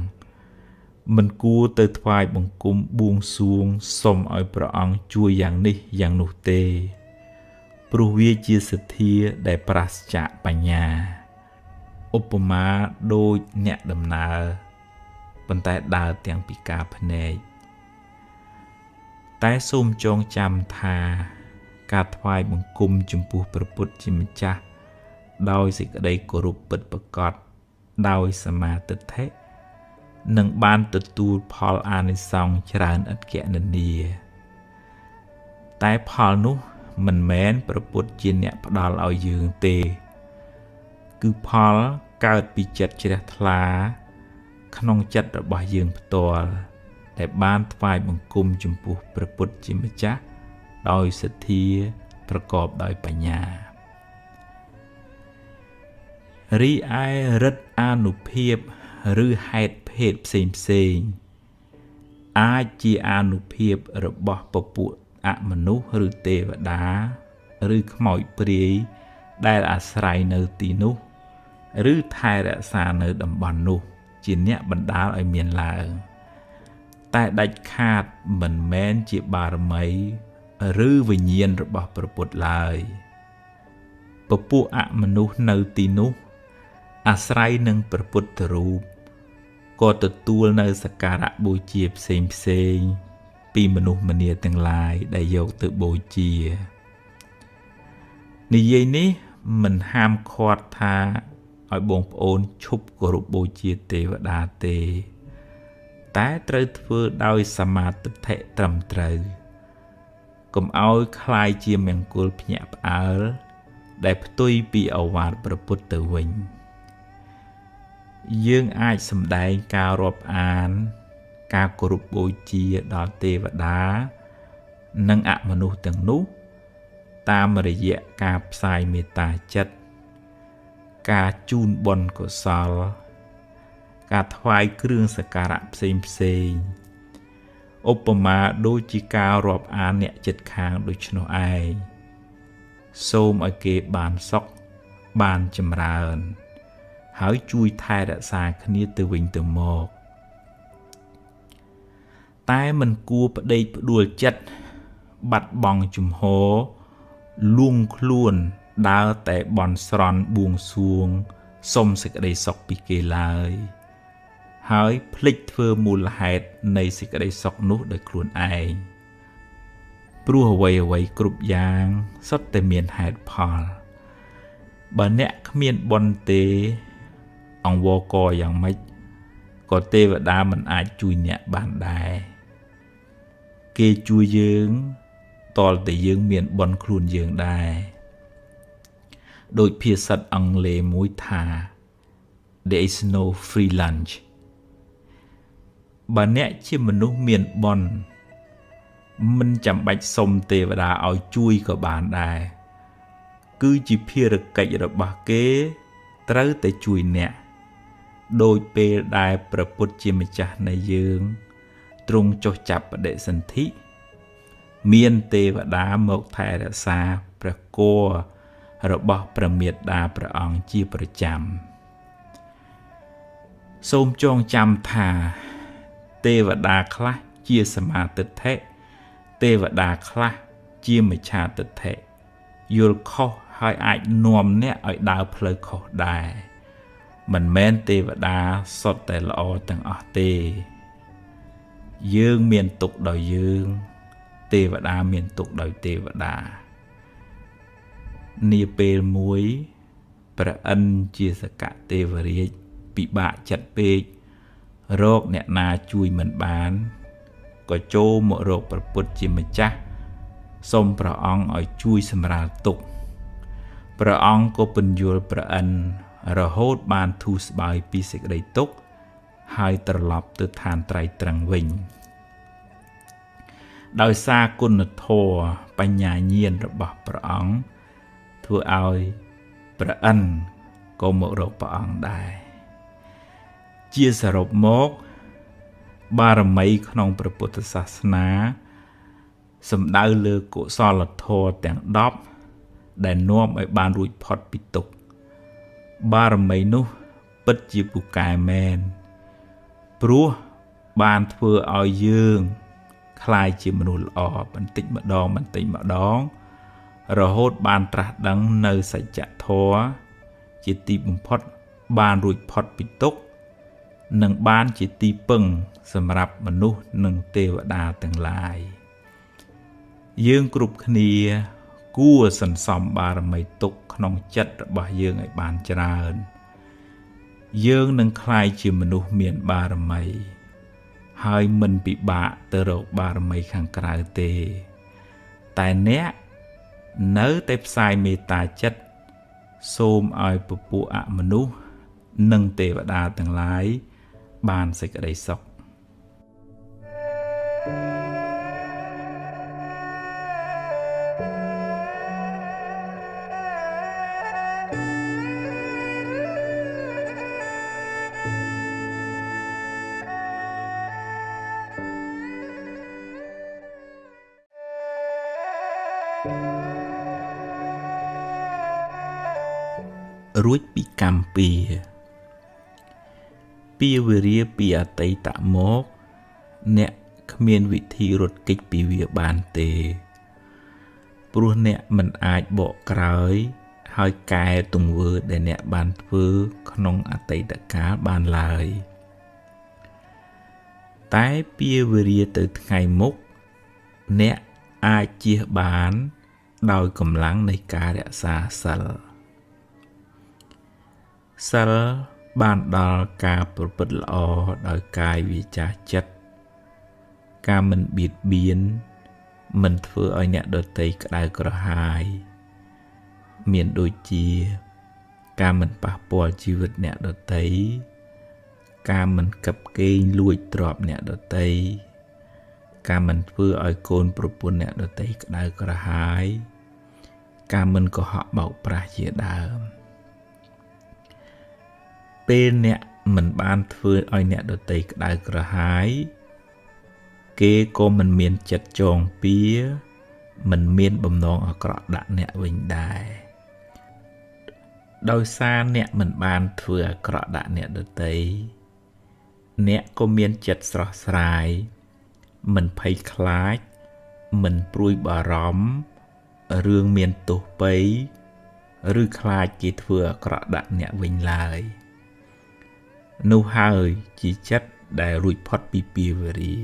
មិនគួរទៅថ្វាយបង្គំបួងសួងសុំឲ្យព្រះអង្គជួយយ៉ាងនេះយ៉ាងនោះទេព្រោះវាជាសទ្ធាដែលប្រាសចាកបញ្ញាឧបមាដូចអ្នកដំណើរប៉ុន្តែដើរទាំងពិការភ្នែកតែសូមចងចាំថាការថ្វាយបង្គំចំពោះព្រះពុទ្ធជាម្ចាស់ដោយសេចក្តីគោរពពិតប្រាកដដោយសមាទិដ្ឋិនឹងបានទទួលផលអានិសង្សច្រើនឥតគណនាតែផលនោះមិនមែនព្រះពុទ្ធជាអ្នកផ្ដល់ឲ្យយើងទេគឺផលកើតពីចិត្តជ្រះថ្លា ក្នុងចិត្តរបស់យើងផ្ទាល់ដែលបានថ្វាយបង្គំចំពោះព្រះពុទ្ធជាម្ចាស់ដោយសទ្ធាប្រកបដោយបញ្ញារីឯរិទ្ធអានុភាពឬហេតុភេទផ្សេងផ្សេងអាចជាអានុភាពរបស់ពពួកអមនុស្សឬទេវតាឬខ្មោចព្រាយដែលអាស្រ័យនៅទីនោះឬថែរក្សានៅតំបន់នោះជាអ្នកបណ្ដាលឲ្យមានឡើងតែដាច់ខាតមិនមែនជាបារមីឬវិញ្ញាណរបស់ព្រះពុទ្ធឡើយពពួកអមនុស្សនៅទីនោះអាស្រ័យនឹងព្រះពុទ្ធរូបក៏ទទួលនៅសក្ការៈបូជាផ្សេងផ្សេងពីមនុស្សម្នាទាំងឡាយដែលយកទៅបូជានិយាយនេះមិនហាមឃាត់ថាឲ្យបងប្អូនឈប់គោរពបូជាទេវតាទេតែត្រូវធ្វើដោយសមាទិដ្ឋិត្រឹមត្រូវកុំឲ្យคล้ายជាមង្គលភ្ញាក់ផ្អើលដែលផ្ទុយពីឱវាទព្រះពុទ្ធទៅវិញយើងអាចសម្ដែងការរាប់អានការគោរពបូជាដល់ទេវតានិងអមនុស្សទាំងនោះតាមរយៈការផ្សាយមេត្តាចិត្តការជូនបុណ្យកុសលការថ្វាយគ្រឿងសក្ការៈផ្សេងផ្សេងឧបមាដូចជាការរាប់អានអ្នកចិត្តខាងដូច្នោះឯងសូមឲ្យគេបានសុខបានចម្រើនហើយជួយថែរក្សាគ្នាទៅវិញទៅមកតែមិនគួរផ្ដេកផ្ដួលចិត្តបាត់បង់ជំហរលួងខ្លួនដើរតែបន់ស្រន់បួងសួងសុំសេចក្តីសុខពីគេឡើយហើយភ្លេចធ្វើមូលហេតុនៃសេចក្តីសុខនោះដោយខ្លួនឯងព្រោះអ្វីអ្វីគ្រប់យ៉ាងសុទ្ធតែមានហេតុផលបើអ្នកគ្មានបុណ្យទេអង្វរកយ៉ាងម៉េចក៏ទេវតាមិនអាចជួយអ្នកបានដែរគេជួយយើងតលតែយើងមានបុណ្យខ្លួនយើងដែរដោយភាសាអង់គ្លេសមួយថា There is no free lunch បើអ្នកជាមនុស្សមានបុណ្យមិនចាំបាច់សុំទេវតាឲ្យជួយក៏បានដែរគឺជាភារកិច្ចរបស់គេត្រូវតែជួយអ្នកដោយពេលដែលព្រះពុទ្ធជាម្ចាស់នៃយើងទ្រង់ចុះចាប់បដិសន្ធិមានទេវតាមកថែរក្សាព្រះគោរបស់ព្រះមេត្តាព្រះអង្គជាប្រចាំសូមចងចាំថាទេវតាខ្លះជាសមាទិដ្ឋិទេវតាខ្លះជាមិច្ឆាទិដ្ឋិយល់ខុសហើយអាចនាំអ្នកឲ្យដើរផ្លូវខុសដែរមិនមែនទេវតាសុទ្ធតែល្អទាំងអស់ទេយើងមានទុក្ខដោយយើងទេវតាមានទុក្ខដោយទេវតានាពេលមួយព្រះឥន្ទជាសកទេវរាជពិបាកចិត្តពេករកអ្នកណាជួយមិនបានក៏ចូលមករកព្រះពុទ្ធជាម្ចាស់សូមព្រះអង្គឲ្យជួយសម្រាលទុក្ខព្រះអង្គក៏ពន្យល់ព្រះឥន្ទរហូតបានធូរស្បើយពីសេចក្តីទុក្ខហើយត្រឡប់ទៅឋានត្រៃត្រឹងវិញដោយសារគុណធម៌បញ្ញាញាណរបស់ព្រះអង្គធ្វើឲ្យព្រះឥន្ទក៏មករកព្រះអង្គដែរជាសរុបមកបារមីក្នុងព្រះពុទ្ធសាសនាសំដៅលើកុសលធម៌ទាំង10ដែលនាំឲ្យបានរួចផុតពីទុក្ខបារមីនោះពិតជាពូកែមែនព្រោះបានធ្វើឲ្យយើងក្លាយជាមនុស្សល្អបន្តិចម្ដងបន្តិចម្ដងរហូតបានត្រាស់ដឹងនៅសច្ចធម៌ជាទីបំផុតបានរួចផុតពីទុក្ខនិងបានជាទីពឹងសម្រាប់មនុស្សនិងទេវតាទាំងឡាយយើងគ្រប់គ្នាគួរសន្សំបារមីទុក្ខក្នុងចិត្តរបស់យើងឲ្យបានច្រើនយើងនឹងក្លាយជាមនុស្សមានបារមីហើយមិនពិបាកទៅរកបារមីខាងក្រៅទេតែអ្នកនៅតែផ្សាយមេត្តាចិត្តសូមឲ្យពពួកអមនុស្សនិងទេវតាទាំងឡាយ បានសេចក្តីសុខរួចពីកម្មពៀពៀវេរាពីអតីតមកអ្នកគ្មានវិធីរត់គេចពីវាបានទេព្រោះអ្នកមិនអាចបកក្រោយហើយកែទង្វើដែលអ្នកបានធ្វើក្នុងអតីតកាលបានឡើយតែពៀវេរាទៅថ្ងៃមុខអ្នកអាចជៀសបានដោយកម្លាំងនៃការរក្សាសិលសិលបានដល់ការប្រព្រឹត្តល្អដោយកាយវាចាចិត្តការមិនបៀតបៀនមិនធ្វើឲ្យអ្នកដទៃក្តៅក្រហាយមានដូចជាការមិនប៉ះពាល់ជីវិតអ្នកដទៃការមិនកឹបកេងលួចទ្រព្យអ្នកដទៃការមិនធ្វើឲ្យកូនប្រពន្ធអ្នកដទៃក្តៅក្រហាយការមិនកុហកបោកប្រាស់ជាដើមពេលអ្នកមិនបានធ្វើឲ្យអ្នកដទៃក្តៅក្រហាយគេក៏មិនមានចិត្តចងពៀមិនមានបំណងអាក្រក់ដាក់អ្នកវិញដែរដោយសារអ្នកមិនបានធ្វើអាក្រក់ដាក់អ្នកដទៃអ្នកក៏មានចិត្តស្រស់ស្រាយមិនភ័យខ្លាចមិនព្រួយបារម្ភរឿងមានទោសពៃឬខ្លាចគេធ្វើអាក្រក់ដាក់អ្នកវិញឡើយនោះហើយជាចិត្តដែលរួចផុតពីពៀវរា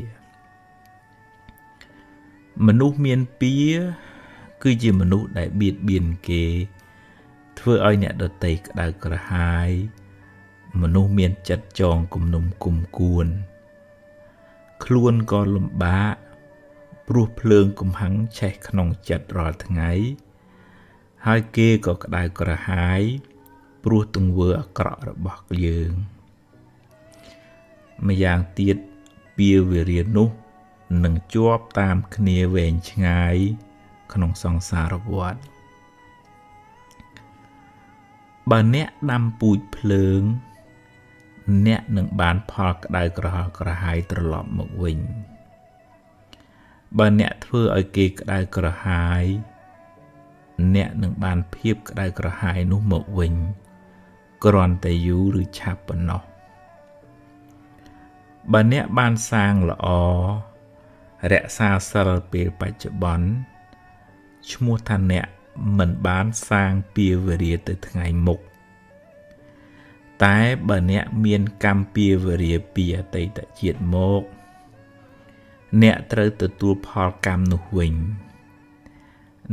មនុស្សមានពៀគឺជាមនុស្សដែលបៀតបៀនគេធ្វើឲ្យអ្នកដទៃក្តៅក្រហាយមនុស្សមានចិត្តចងគំនុំគុំគួនខ្លួនក៏លំបាកព្រោះភ្លើងកំហឹងឆេះក្នុងចិត្តរាល់ថ្ងៃហើយគេក៏ក្តៅក្រហាយព្រោះទង្វើអាក្រក់របស់យើងម្យ៉ាងទៀតពៀវេរានោះនឹងជាប់តាមគ្នាវែងឆ្ងាយក្នុងសង្សារវដ្តបើអ្នកដាំពូជភ្លើងអ្នកនឹងបានផលក្តៅក្រហល់ក្រហាយត្រឡប់មកវិញបើអ្នកធ្វើឲ្យគេក្តៅក្រហាយអ្នកនឹងបានភាពក្តៅក្រហាយនោះមកវិញគ្រាន់តែយូរឬឆាប់ប៉ុណ្ណោះបើអ្នកបានសាងល្អរក្សាសិលពេលបច្ចុប្បន្នឈ្មោះថាអ្នកមិនបានសាងពៀវេរាទៅថ្ងៃមុខតែបើអ្នកមានកម្មពៀវេរាពីអតីតជាតិមកអ្នកត្រូវទទួលផលកម្មនោះវិញ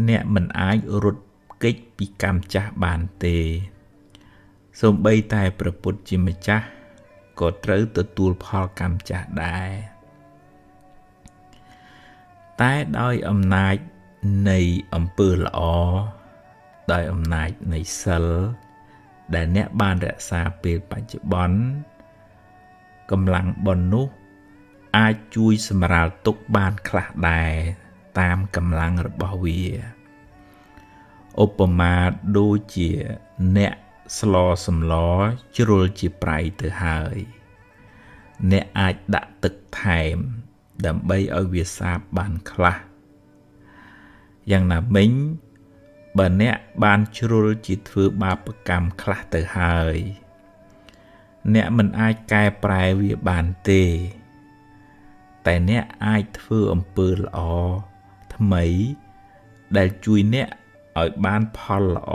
អ្នកមិនអាចរត់គេចពីកម្មចាស់បានទេសូម្បីតែព្រះពុទ្ធជាម្ចាស់ក៏ត្រូវទទួលផលកម្មចាស់ដែរតែដោយអំណាចនៃអំពើល្អដោយអំណាចនៃសិលដែលអ្នកបានរក្សាពេលបច្ចុប្បន្នកម្លាំងបុណ្យនោះអាចជួយសម្រាលទុក្ខបានខ្លះដែរតាមកម្លាំងរបស់វាឧបមាដូចជាអ្នកស្លសម្លជ្រុលជាប្រៃទៅហើយអ្នកអាចដាក់ទឹកថែមដើម្បីឲ្យវាសាបបានខ្លះយ៉ាងណាមិញបើអ្នកបានជ្រុលជាធ្វើបាបកម្មខ្លះទៅហើយអ្នកមិនអាចកែប្រែវាបានទេតែអ្នកអាចធ្វើអំពើល្អថ្មីដែលជួយអ្នកឲ្យបានផលល្អ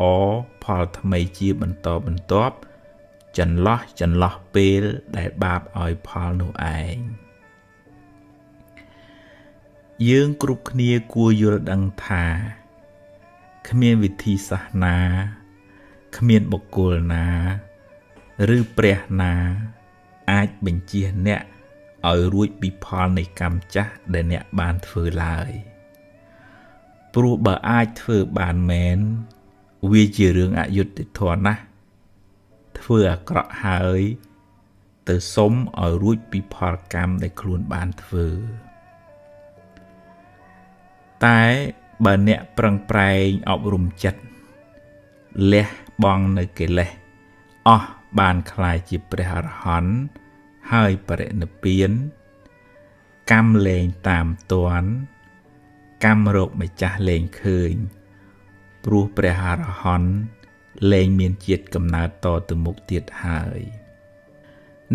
ផលថ្មីជាបន្តបន្ទាប់ចន្លោះពេលដែលបាបឲ្យផលនោះឯងយើងគ្រប់គ្នាគួរយល់ដឹងថាគ្មានវិធីសាស្ត្រណាគ្មានបុគ្គលណាឬព្រះណាអាចបញ្ចៀសអ្នកឲ្យរួចពីផលនៃកម្មចាស់ដែលអ្នកបានធ្វើឡើយព្រោះបើអាចធ្វើបានមែនវាជារឿងអយុត្តិធម៌ណាស់ធ្វើអាក្រក់ហើយ ទៅសុំឲ្យរួចពីផលកម្មដែលខ្លួនបានធ្វើតែបើអ្នកប្រឹងប្រែងអប់រំចិត្តលះបង់នៅកិលេសអស់បានក្លាយជាព្រះអរហន្តហើយបរិនិព្វានកម្មលែងតាមទាន់កម្មរកម្ចាស់លែងឃើញព្រោះព្រះអរហន្តលែងមានជាតិកំណើតតទៅមុខទៀតហើយ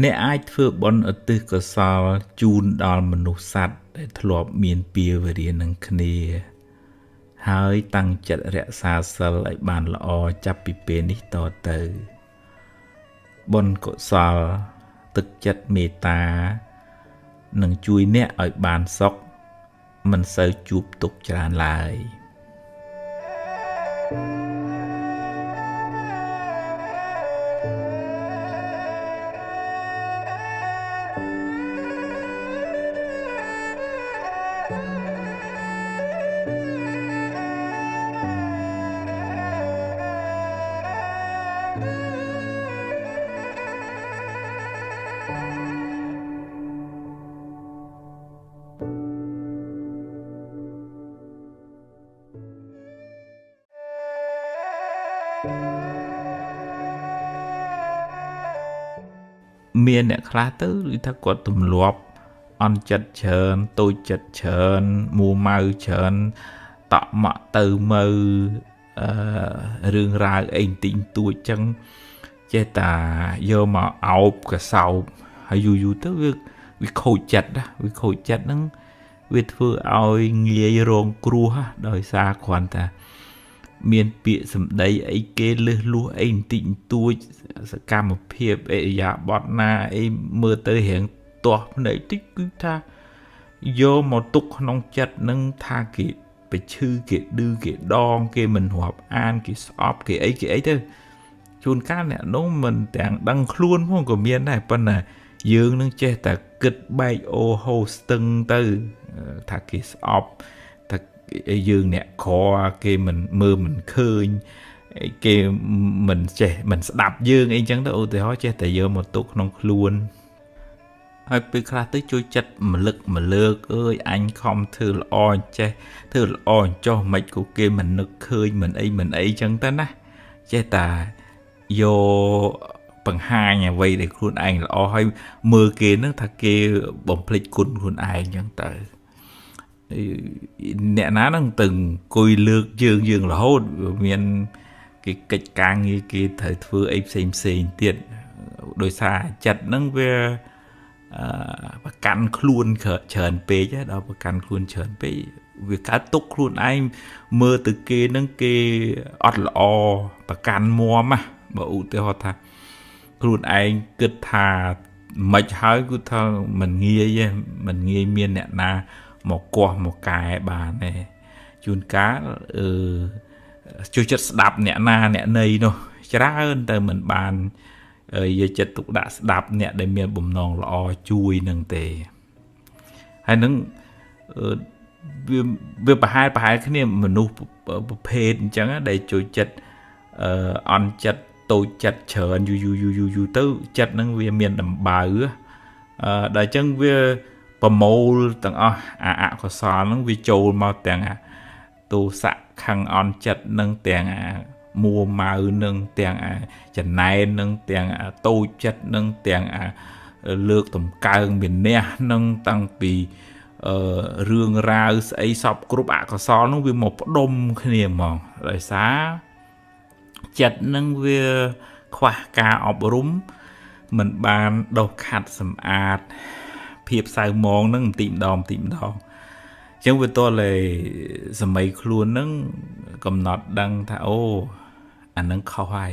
អ្នកអាចធ្វើបុណ្យឧទ្ទិសកុសលជូនដល់មនុស្សសត្វដែលធ្លាប់មានពៀវរានឹងគ្នាហើយតាំងចិត្តរក្សាសីលឲ្យបានល្អចាប់ពីពេលនេះតទៅបុណ្យកុសលទឹកចិត្តមេត្តានឹងជួយអ្នកឲ្យបានសុខមិនសូវជួបទុក្ខច្រើនឡើយមានអ្នកខ្លះទៅឬថាគាត់ទម្លាប់អន់ចិត្តច្រើនតូចចិត្តច្រើនមួម៉ៅច្រើនតក់ម៉ក់ទៅមើរឿងរ៉ាវអីបន្តិចបន្តួចចឹងចេះតាយកមកអោបកសោបហើយយូរយូរទៅវាខូចចិត្តណាវាខូចចិត្តហ្នឹងវាធ្វើឲ្យងាយរងគ្រោះដោយសារគ្រាន់តែមានពាក្យសម្ដីអីគេលឹះលួសអីបន្តិចបន្តួចសកម្មភាពអិរិយាបថណាអីមើលទៅរៀងទាស់ភ្នែកតិចគឺថាយកមកទុកក្នុងចិត្តនឹងថាគេប្រឈឺគេឌឺគេដងគេមិនរាប់អានគេស្អប់គេអីគេអីទៅជួនកាលអ្នកនោះមិនទាំងដឹងខ្លួនផងក៏មានដែរប៉ុន្តែយើងនឹងចេះតែគិតបែកអូហូស្ទឹងទៅថាគេស្អប់ថាយើងអ្នកក្រគេមិនមើលមិនឃើញគេមិនចេះមិនស្ដាប់យើងអីចឹងទៅឧទាហរណ៍ចេះតែយកមកទុកក្នុងខ្លួនហើយពេលខ្លះទៅជួយចិត្តមលឹកមលើកអើយអញខំធ្វើល្អចេះធ្វើល្អចុះមិនក៏គេមិននឹកឃើញមិនអីមិនអីចឹងទៅណាចេះតែយកបង្ហាញអ្វីដែលខ្លួនឯងល្អហើយមើលគេនឹងថាគេបំភ្លេចគុណខ្លួនឯងចឹងទៅអ្នកណានឹងទៅអង្គុយលើកយើងរហូតមានគេកិច្ចការងារគេត្រូវធ្វើអីផ្សេងផ្សេងទៀតដោយសារចិត្តនឹងវាប្រកាន់ខ្លួនច្រើនពេកដល់ប្រកាន់ខ្លួនច្រើនពេកវាកើតទុកខ្លួនឯងមើលទៅគេនឹងគេអត់ល្អប្រកាន់មាំណាបើឧទាហរណ៍ថាខ្លួនឯងគិតថាមិនហើយគឺថាមិនងាយទេមិនងាយមានអ្នកណាមកកោះមកកែបានទេជួនកាលជួយចិត្តស្ដាប់អ្នកណាអ្នកណីនោះច្រើនតែមិនបានយកចិត្តទុកដាក់ស្ដាប់អ្នកដែលមានបំណងល្អជួយនឹងទេហើយនឹងវាប្រហែលគ្នាមនុស្សប្រភេទអញ្ចឹងដែលជួយចិត្តអន់ចិត្តតូចចិត្តច្រើនយូរយូរយូរយូរទៅចិត្តនឹងវាមានដំបៅដល់អញ្ចឹងវាប្រមូលទាំងអស់អាអកុសលហ្នឹងវាចូលមកទាំងអាទោសៈខឹងអន់ចិត្តនឹងទាំងអាមួម៉ៅនឹងទាំងអាចំណែននឹងទាំងអាតូចចិត្តនឹងទាំងអាលើកតម្កើងមានះនឹងតាំងពីរឿងរ៉ាវស្អីសពគ្រប់អកុសលនោះវាមកផ្ដុំគ្នាហ្មងដោយសារចិត្តនឹងវាខ្វះការអប់រំមិនបានដុសខាត់សម្អាតភាពសៅមងនឹងបន្តិចម្ដងបន្តិចម្ដងអញ្ចឹងវាតតែសម័យខ្លួននឹងកំណត់ដឹងថាអូអានឹងខុសហើយ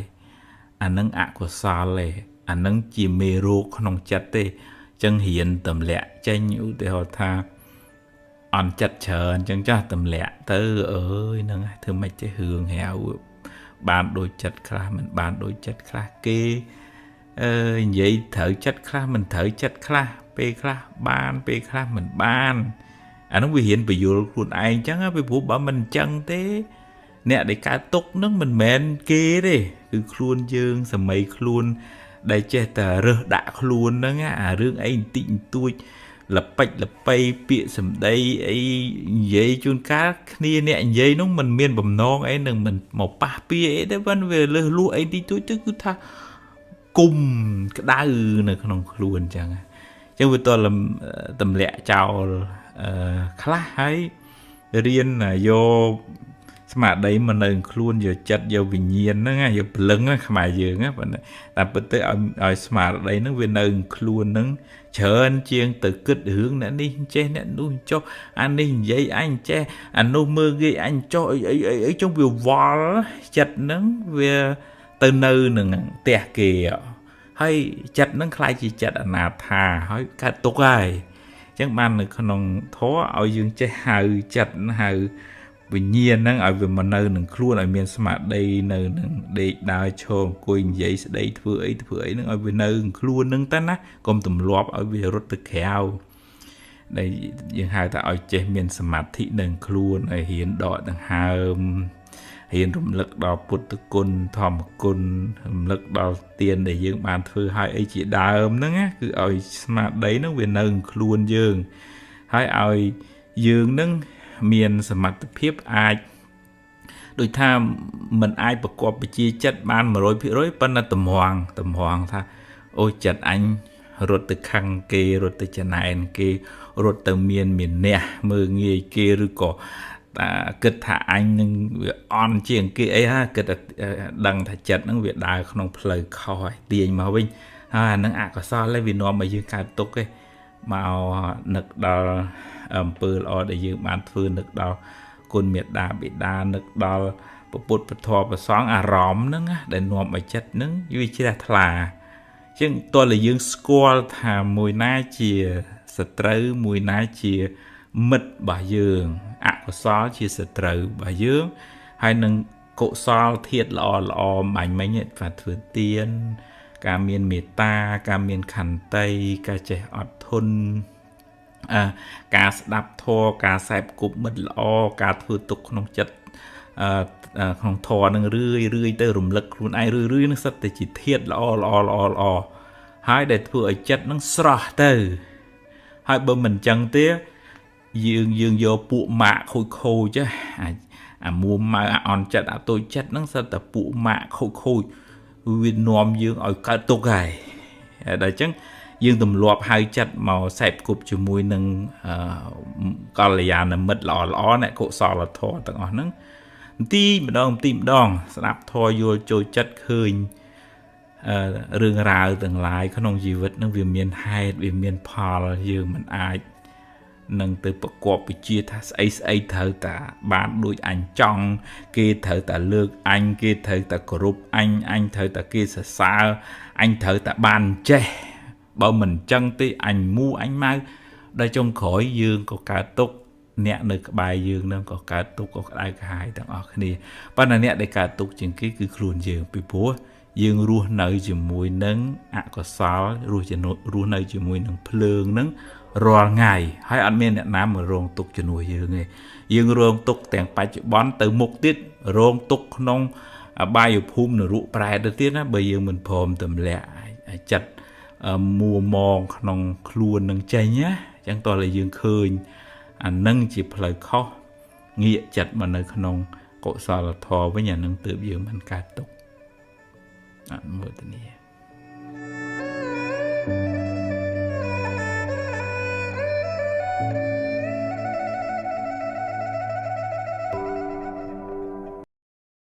អានឹងអកុសលទេអានឹងជាមេរោគក្នុងចិត្តទេអញ្ចឹងរៀនទម្លាក់ចេញឧទាហរណ៍ថាអន់ចិត្តច្រើនអញ្ចឹងចាស់ទម្លាក់ទៅអើយហ្នឹងធ្វើម៉េចចេះរឿងរ៉ាវបានដូចចិត្តខ្លះមិនបានដូចចិត្តខ្លះគេនិយាយត្រូវចិត្តខ្លះមិនត្រូវចិត្តខ្លះពេលខ្លះបានពេលខ្លះមិនបានអានោះវារៀនបញ្យល់ខ្លួនឯងអញ្ចឹងពីព្រោះបើមិនអញ្ចឹងទេអ្នកដែលកើតទុកនឹងមិនមែនគេទេគឺខ្លួនយើងសម័យខ្លួន ដែលចេះតែរើសដាក់ខ្លួនហ្នឹងអារឿងអីបន្តិចបន្តួចលបិចលបៃពាក្យសម្ដីអីនិយាយជួនកាលគ្នាអ្នកនិយាយនោះមិនមានបំណងអីនឹងមិនមកប៉ះពាអីទេប៉ុន្តែវាលើសលួសអីតិចតួចទៅគឺថាគុំក្តៅនៅក្នុងខ្លួនអញ្ចឹងអញ្ចឹងវាតទម្លាក់ចោលខ្លះហើយរៀនយកស្មារតីមកនៅខ្លួនយកចិត្តយកវិញ្ញាណហ្នឹងយកព្រលឹងខ្មែរយើងណាប៉ុន្តែតែពិតទៅឲ្យស្មារតីហ្នឹងវានៅខ្លួនហ្នឹងច្រើនជាងទៅគិតរឿងអ្នកនេះចេះអ្នកនោះចុះអានេះនិយាយអញចេះអានោះមើលគេអញចុះអីអីអីចុងវាវល់ចិត្តហ្នឹងវាទៅនៅនឹងផ្ទះគេហើយចិត្តហ្នឹងខ្លាចជាចិត្តអនាថាហើយកើតទុក្ខហើយអញ្ចឹងបាននៅក្នុងធម៌ឲ្យយើងចេះហៅចិត្តហៅវិញ្ញាណហ្នឹងឲ្យវាមកនៅនឹងខ្លួនឲ្យមានស្មារតីនៅនឹងដេកដើរឈរអង្គុយនិយាយស្ដីធ្វើអីធ្វើអីហ្នឹងឲ្យវានៅនឹងខ្លួនហ្នឹងទៅណាកុំទម្លាប់ឲ្យវារត់ទៅក្រៅដែលយើងហៅថាឲ្យចេះមានសមាធិនឹងខ្លួនឲ្យរៀនដកដង្ហើមរៀនរំលឹកដល់ពុទ្ធគុណធម្មគុណរំលឹកដល់ទានដែលយើងបានធ្វើឲ្យអីជាដើមហ្នឹងណាគឺឲ្យស្មារតីហ្នឹងវានៅនឹងខ្លួនយើងហើយឲ្យយើងហ្នឹងមានសមត្ថភាពអាចដូចថាមិនអាចប្រកបវិជាចិត្តបាន 100% ប៉ុន្តែតម្រង់ថាអូចិត្តអញរត់ទៅខឹងគេរត់ទៅចំណែនគេរត់ទៅមានអ្នកមើលងាយគេឬក៏គិតថាអញនឹងវាអន់ជាងគេអីហាគិតដឹងថាចិត្តនឹងវាដើរក្នុងផ្លូវខុសហើយទាញមកវិញហើយអានឹងអកុសលឯងវានាំឲ្យយើងកើតទុក្ខឯងមកនឹកដល់អំពើល្អដែលយើងបានធ្វើនឹកដល់គុណមេត្តាបិតានឹកដល់ពុទ្ធពធប្រសង្ឃអារម្មណ៍ហ្នឹងដែលនាំឲ្យចិត្តហ្នឹងវាជ្រះថ្លាអញ្ចឹងតើតែយើងស្គាល់ថាមួយណាជាសត្រូវមួយណាជាមិត្តរបស់យើងអកុសលជាសត្រូវរបស់យើងហើយនឹងកុសលធាតុល្អល្អបាញ់មិញថាធ្វើទានការមានមេត្តាការមានខន្តីការចេះអត់ធន់ការស្ដាប់ធម៌ការសែបគប់មិត្តល្អការធ្វើទុកក្នុងចិត្តក្នុងធម៌នឹងរឿយរឿយទៅរំលឹកខ្លួនឯងរឿយរឿយនឹងសិតតែជាធាតុល្អល្អល្អល្អហើយដែលធ្វើឲ្យចិត្តនឹងស្រស់ទៅហើយបើមិនចឹងទេយើងយកពួកម៉ាក់ខូចខូចអាមួម៉ៅអាអន់ចិត្តអាតូចចិត្តហ្នឹងសិតតែពួកម៉ាក់ខូចខូចវានាំយើងឲ្យកើតទុក្ខហើយដល់អញ្ចឹងយើងទម្លាប់ហៅចិត្តមកសែបគប់ជាមួយនឹងកល្យាណមិត្តល្អល្អអ្នកកុសលធម៌ទាំងអស់ហ្នឹងបន្តិចម្ដងបន្តិចម្ដងស្ដាប់ធម៌យល់ចូលចិត្តឃើញរឿងរ៉ាវទាំងឡាយក្នុងជីវិតហ្នឹងវាមានហេតុវាមានផលយើងមិនអាចនឹងទៅប្រកបវិជាថាស្អីស្អីត្រូវតែបានដូចអញចង់គេត្រូវតែលើកអញគេត្រូវតែគោរពអញអញត្រូវតែគេសរសើរអញត្រូវតែបានចេះបើមិនចឹងទេអញមូអញម៉ៅដល់ចុងក្រោយយើងក៏កើតទុក្ខអ្នកនៅក្បែរយើងនឹងក៏កើតទុក្ខក៏ក្តៅក្រហាយទាំងអស់គ្នាប៉ុន្តែអ្នកដែលកើតទុក្ខជាងគេគឺខ្លួនយើងពីព្រោះយើងរស់នៅជាមួយនឹងអកុសលរស់នៅជាមួយនឹងភ្លើងនឹងរាល់ថ្ងៃហើយអត់មានអ្នកណាមករងទុក្ខជំនួសយើងទេយើងរងទុក្ខទាំងបច្ចុប្បន្នទៅមុខទៀតរងទុក្ខក្នុងអបាយភូមិនរកប្រែតទៅទៀតណាបើយើងមិនព្រមទម្លាក់ចិត្តមួមងក្នុងខ្លួននឹងចេញណាអញ្ចឹងតោះតែយើងឃើញអានឹងជាផ្លូវខុសងាកចិត្តមកនៅក្នុងកុសលធម៌វិញអានឹងទើបយើងមិនកើតទុក្ខអនុមោទនា